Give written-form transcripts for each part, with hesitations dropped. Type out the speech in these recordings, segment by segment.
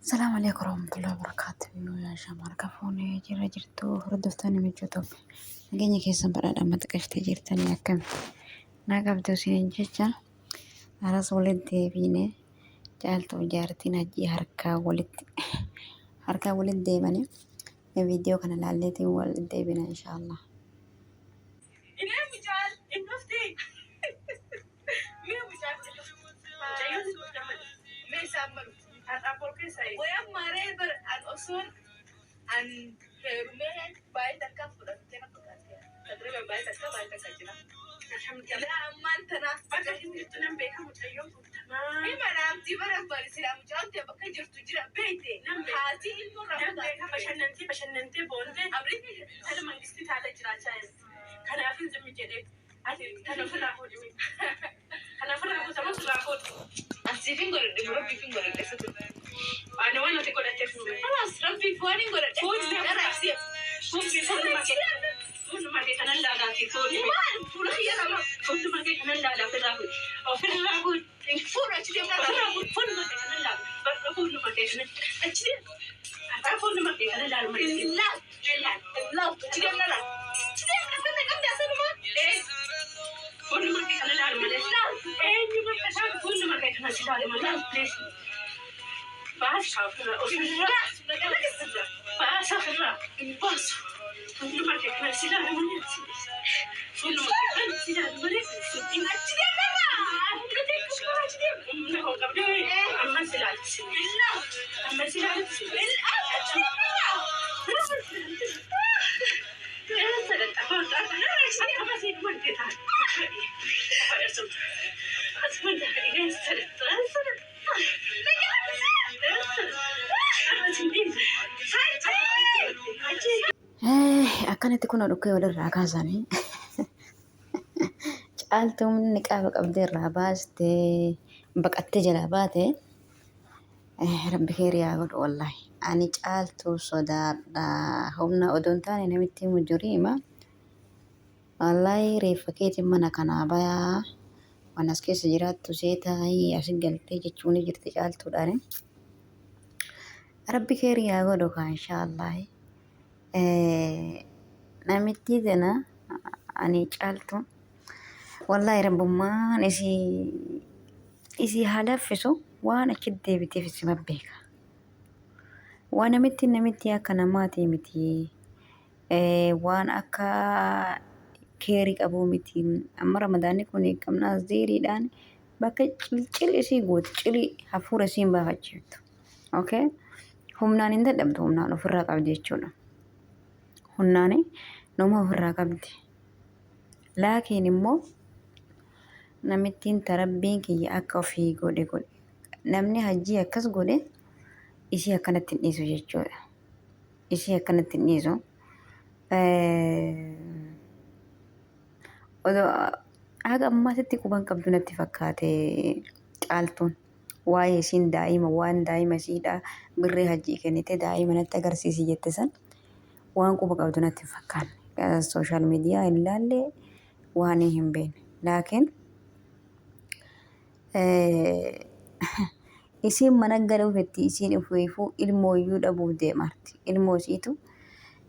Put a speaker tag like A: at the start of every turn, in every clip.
A: Salaam alaikum warahmatullahi wabarakatuh. Yaa shamarra kafuunee jirra jirtu hordoftoonni michoota nageenya keessan badhaadha amma xiqqashtee jirtanii akkami naa qabdu isiniin jecha aras walitti deebiine caaltuu jaartiin hajjii harkaa walitti deebanii viidiyoo kana laalleetiin walitti deebina inshaallah.
B: Inee mucaan hin dhuftee? Mee mucaan hin dhufte? Mucayyoon hin dhufte amma mee isaan malu. Har'aa bor keessa eessa? Wayan maaree bar an osoon an heerumee baay'ee takka fudhattee na fakkaate. Taqriban baay'ee takka baay'ee takka jira. Alhamdulillah. Ilaa ammaan tana. Bakka hin jirtu nan beeka mucayyoon kun tamaa. Hima naamtii bara bari silaa mucaan tee bakka jirtu jira beeyte. Nan beeka. Haati ilmoo irraa Nan beeka bashannantee bashannantee boontee Amriitii tala mangistii taatee jiraachaa jirti. Kanaafin zimmi jedhee ati kana ofirraa fuudhi mee. Kana ofirraa fuuta moo sirraa fuudhi? An siifin godhadhe moo rabbiifin godhadhe situ. Ani waan ati godhatteef hin beeku. Kalaas rabbiif waan hin godhadhe. Fuudhi mee ofirraa. Fuudhi fuudhuma kee. Fuudhuma kee kanan laalaati fuudhi. Maal fuula kiyya lama. Fuudhuma kee kanan laala ofirraa fuudhi. Ofirraa fuudhi. Fuudhu achi deemna. Ofirraa fuudhi. Fuudhuma kee kanan laala. Barra fuudhuma kee kanan achi deem. Har'aa fuudhuma kee kanan laalu malee. Laal. Laal. Achi deemna laal. Achi deemna sana qabdaa sanuma. Ee. Fuudhuma kee kanan laalu malee. Laal. Eenyu bakka isaa fuudhuma kee kanan si laalu malee. Please. Baasa ofirraa ofirraa. Baasa ofirraa. Hin baasu. Fuudhuma kee kanan si laalu malee. Fuudhuma kee kanan si laalu malee. Achi deemna laal. Achi deemna. Humna koo qabdee amma si laalti. Amma si laalti. Achi deemna laal.
A: Akkanatti kun dhukkee walirraa kaasanii caaltuun niqaaba qabdee irraa baastee baqattee jalaa baate. Rabbi keerii haa godhu wallaahi. Ani caaltuu sodaadha. Humna odoo hin taane namitti mujuriima. Wallaahi reeffa keetiin mana kanaa bayaa. Waan as keessa jiraattu seetaa asi galtee jechuun ni jirti caaltuudhaan. Rabbi keerii haa godhu kaa inshaallahi. Namittii tana ani caaltu wallaahi rabbummaan isii haa laaffisu waan achitti deebiteef isima beeka. Waan namitti namitti akka namaatii miti. Waan akka keerii qabuu miti. Amma ramadaanni kun qabnaa zeeriidhaan bakka cilcil isii gooti cilii hafuura isii hin baafachiiftu. Okay? Humnaan hin dadhabdu humnaan ofirraa qabdi jechuudha. Humnaan nama ofirraa qabdi. Laakiin immoo namittiin tarabbiin kiyya akka ofii godhe godhe. Namni hajjii akkas godhe isii akkanatti hin dhiisu jechuudha. Isii akkanatti hin dhiisu. Odoo haga ammaatitti quban qabdu natti fakkaate caaltuun. Waa'ee isiin daa'ima waan daa'ima isiidha birrii hajjii kennite daa'ima natti agarsiisi jette san waan quba qabdu natti hin fakkaanne. Sooshaal miidiyaa hin laalle waan hin beekne. Laakiin isiin mana galuu fetti isiin ufiifuu ilmooyyuu dhabuuf deemaarti. Ilmoo isiitu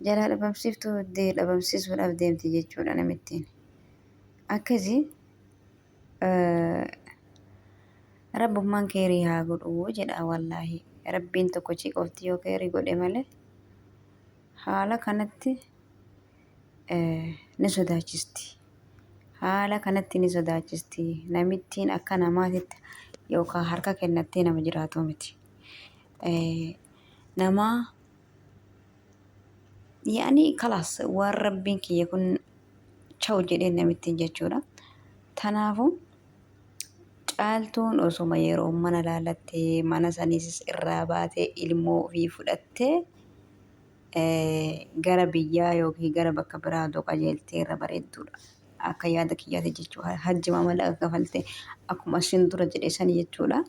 A: jalaa dhabamsiiftuu dhabamsiisuudhaaf deemti jechuudha namittiin. Akkasii rabbummaan keerii haa godhu jedha wallaahi. Rabbiin tokkochi qofti yoo keerii godhe malee haala kanatti ni sodaachisti. Haala kanatti ni sodaachisti. Namittiin akka namaatitti yookaan harka kennattee nama jiraatu miti. Nama yaani kalaas waan rabbiin kiyya kun chaw jedhee namittiin jechuudha. Kanaafuu caaltuun osuma yeroo mana laalattee mana saniis irraa baatee ilmoo ofii fudhattee gara biyyaa yookiin gara bakka biraa otoo qajeeltee irra bareedduudha. Akka yaada kiyyaatti jechuudha. Hajji maallaqa kafaltee akkuma isin dura jedhe sani jechuudha.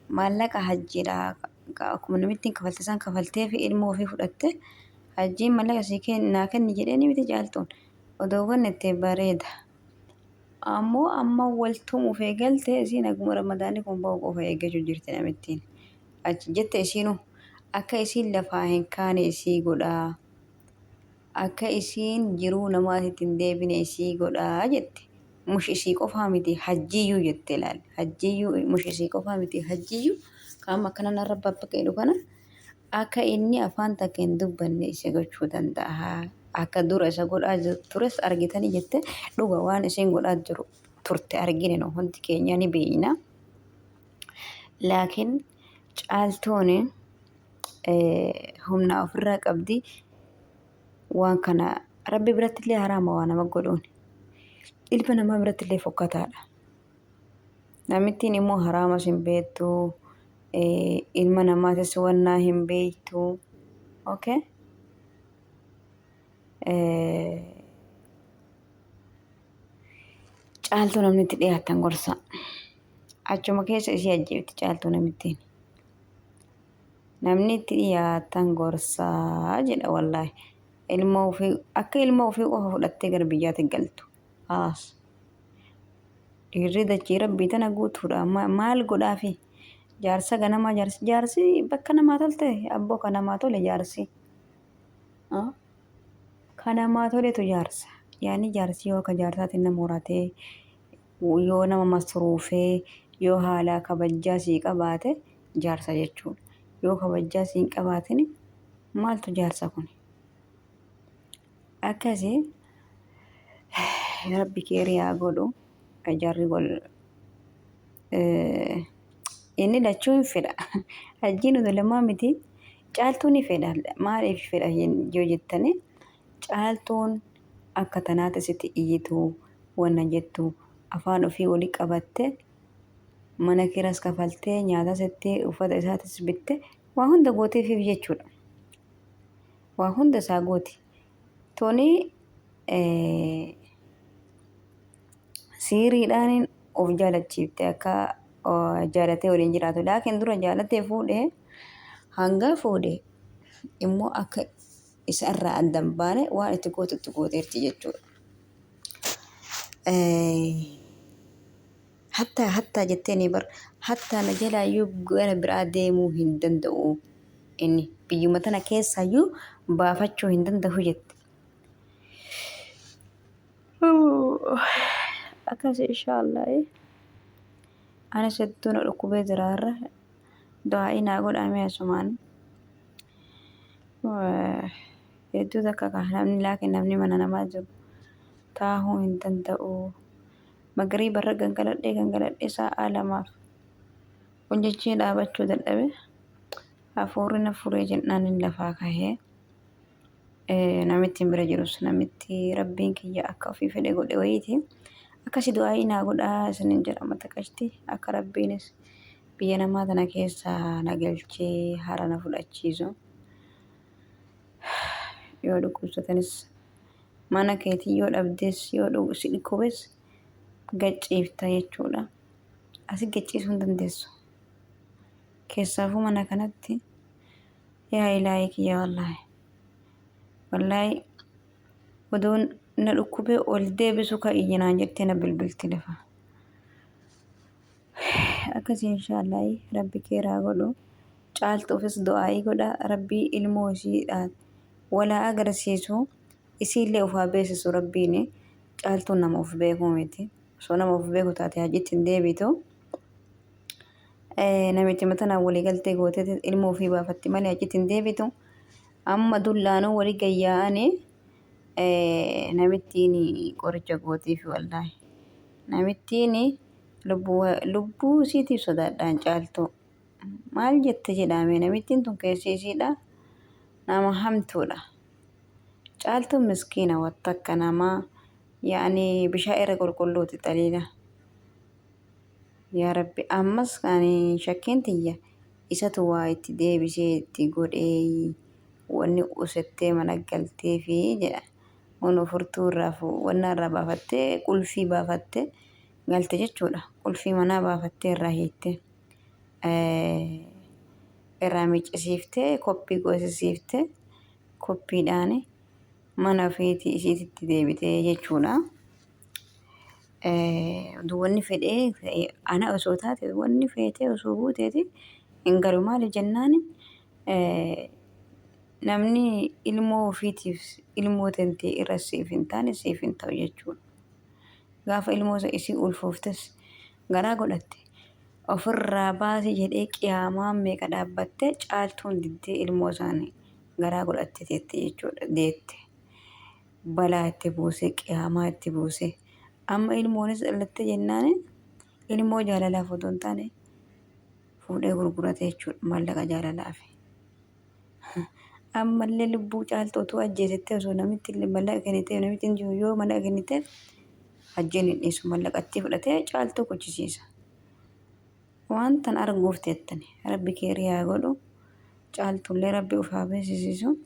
A: Maallaqa hajjiidha. Akkuma namittiin kafalte san kafaltee fi ilmoo ofii fudhatte hajjiin maallaqa sii naa kenni jedhee ni miti caaltuun. Odoo kennite bareeda. Ammoo amma wal tumuuf eegalte isiin haguma ramadaanni kun bahu qofa eeggachuu jirti namittiin. Achi jette isiinuu akka isiin lafaa hin kaane isii godhaa. Akka isiin jiruu namaatitti hin deebine isii godhaa jette. Mush isii qofaa miti hajjiyyuu jette laal. Hajjiyyuu mush isii qofaa miti hajjiyyuu qaama akkana narra babbaqeedhu kana akka inni afaan takka hin dubbanne isa gochuu danda'a. Akka dura isa godhaa tures argitanii jette dhuga waan isiin godhaa jiru turte argine nu hundi keenya ni beekna. Laakiin caaltuun humna ofirraa qabdi waan kana rabbi biratti illee haraama waa nama godhuun ilma namaa biratti illee fokkataadha. Namittiin immoo haraamas hin beektu ilma namaatis wannaa hin beektu. Okay? Caaltuu namni itti dhiyaatan gorsa. Achuma keessa isii ajjeefti caaltuu namittiin. Namni itti dhiyaatan gorsaa jedha wallaahi. Ilma ofii akka ilma ofii qofa fudhattee gara biyyaatti galtu. Haas. Dhiirri dachii rabbii tana guutuudha. Maal godhaafi? Jaarsa ganamaa jaarsi jaarsi bakka namaa tolte abboo kan namaa tole jaarsi. Kan namaa toletu jaarsa. Yaani jaarsi yoo akka jaarsaatiin nama horatee yoo nama masruufee yoo haalaa kabajjaa sii qabaate jaarsa jechuudha. Yoo kabajjaa sii hin qabaatin maaltu jaarsa kuni? Akkasi rabbi keerii haa godhu. Jarri wal inni lachuu hin fedha. Hajjiin utuu lamaa miti. Caaltuu ni fedha. Maaliif fedha yoo jettani caaltuun akka tanaatti sitti iyyitu wanna jettu afaan ofii wali qabatte mana kiras kafaltee nyaata sitti uffata isaatis bitte waa hunda gooteefiif jechuudha. Waa hunda isaa gooti. Tuni siiriidhaan of jaalachiifte akka jaalatee waliin jiraatu. Laakiin dura jaalatee fuudhee hanga fuudhe immoo akka isa irraa adda hin baane waan itti gootu itti gooteerti jechuudha. Hattaa hattaa jetteeni bar hattaa na jalaayyuu gara biraa deemuu hin danda'u inni biyyuma tana keessaayyuu baafachuu hin danda'u jette. Akkas inshaallah. Anis hedduu na dhukkubee jira har'a. Du'aa'ii naa godhaa mee asumaan. Hedduu takka ka namni laakiin namni mana namaa jiru taahuu hin danda'u. Magriiba irra gangaladhee gangaladhee sa'aa lamaaf hojjechee dhaabachuu dadhabe. Hafuurri na furee jennaan hin lafaa kahee. Namitti bira jirus namitti rabbiin kiyya akka ofii fedhe godhe wayiiti. Akkasi du'aa'ii naa godhaa isinin jedha mata qashti akka rabbiinis biyya namaa tana keessa na galchee hara na fudhachiisu. Yoo dhukkubsatanis mana keetii yoo dhabdes yoo si dhukkubes gacciifta jechuudha. Asi gacciisuu hin dandeessu. Keessaafuu mana kanatti yaa ilaahii kiyya wallaahi. Wallaahi odoon na dhukkubee ol deebisu ka iyyinaan jettee na bilbilti lafa. Akkasii inshaallah rabbi keeraa godhu. Caaltuufis du'aa'ii godha rabbii ilmoo isiidhaan walaa agarsiisu isiillee of haa beeksisu rabbiin caaltuun nama of beekuu miti osoo nama of beeku taate hajitti hin deebitu namichi matanaan walii galtee gootee ilmoo ofii baafatti malee hajitti hin deebitu amma dullaanuu walii gayyaa'anii namittiin qoricha gootiif wallaahi namittiin lubbuu lubbuu isiitiif sodaadhaan caaltuu. Maal jette jedhaame namittiin tun keessi isiidha nama hamtuudha. Caaltuun miskiina wattakka namaa yaani bishaan irra qulqulluuti xaliila. Yaa Rabbi ammas ani shakkiin tiyya isatu waa itti deebisee itti godhee wanni usettee mana galteefi jedha. Wanni furtuu irraa wannaa irraa baafattee qulfii baafattee galte jechuudha. Qulfii manaa baafattee irraa hiitte. Irraa miiccisiiftee koppii goosisiiftee koppiidhaan mana ofiitii isiititti deebitee jechuudha. Wanni fedhee ana osoo taate wanni feetee osoo buuteeti hin galu. Maaliif jennaan, namni ilmoo ofiitiif ilmoo tantee irra siif hin taane siif hin ta'u jechuudha. Gaafa ilmoo isii ulfooftes garaa godhatte ofirraa baasi jedhee qiyaamaan meeqa dhaabbattee Caaltuun diddee ilmoo isaanii garaa godhatte teette jechuudha, deette. Balaa itti buusee, qiyaamaa itti buusee, amma ilmoonis dhalatte jennaan ilmoo jaalalaaf otoo hin taane fuudhee gurgurate jechuudha maallaqa jaalalaaf. Ammallee lubbuu Caaltuu otoo ajjeesettee, osoo namitti illee mallaqa kennitee, namitti hin jiru yoo mallaqa kenniteef hajjeen hin dhiisu, mallaqatti fudhatee Caaltuu kuchisiisa. Waan tan arguuf teettani rabbi keerii haa godhu, Caaltullee rabbi of haa beeksisiisu.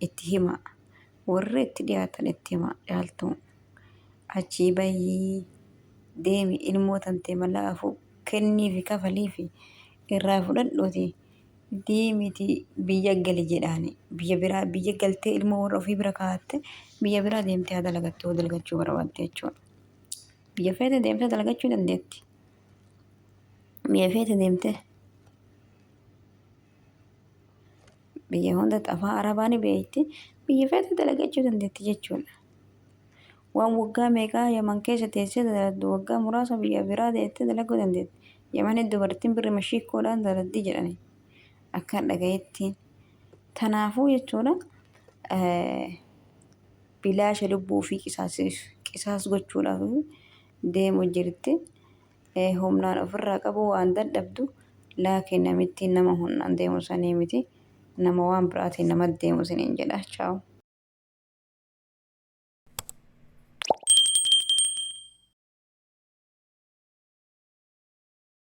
A: Itti hima, warri itti dhiyaatan itti hima, Caaltuu achii bayyii deemi, ilmoo tantee mallaqa kenniifi kafaliifi irraa fudhadhuuti deemiti biyya gali jedhaani. Biyya biraa biyya galtee ilmoo warra ofii bira kaa'atte biyya biraa deemtee haa dalagattu yoo dalagachuu barbaadde jechuudha. Biyya feete deemtee dalagachuu dandeetti. Biyya feete deemtee biyya hundatti afaan arabaa ni beekti, biyya feete dalagachuu dandeetti jechuudha. Waan waggaa meeqaa Yaman keessa teessee dalagdu waggaa muraasa biyya biraa deettee dalaguu dandeetti. Yamanitti dubartiin birri mashiikkoodhaan dalagdi jedhani akka dhagayetti. Tanaafuu jechuudha, bilaasha lubbuu ofii qisaas gochuudhaaf deemu jirti. Humnaan ofirraa qabuu waan dadhabdu, laakiin namittiin nama humnaan deemu sanii miti, nama waan biraatiin nama deemu siniin jedha. Chaawu.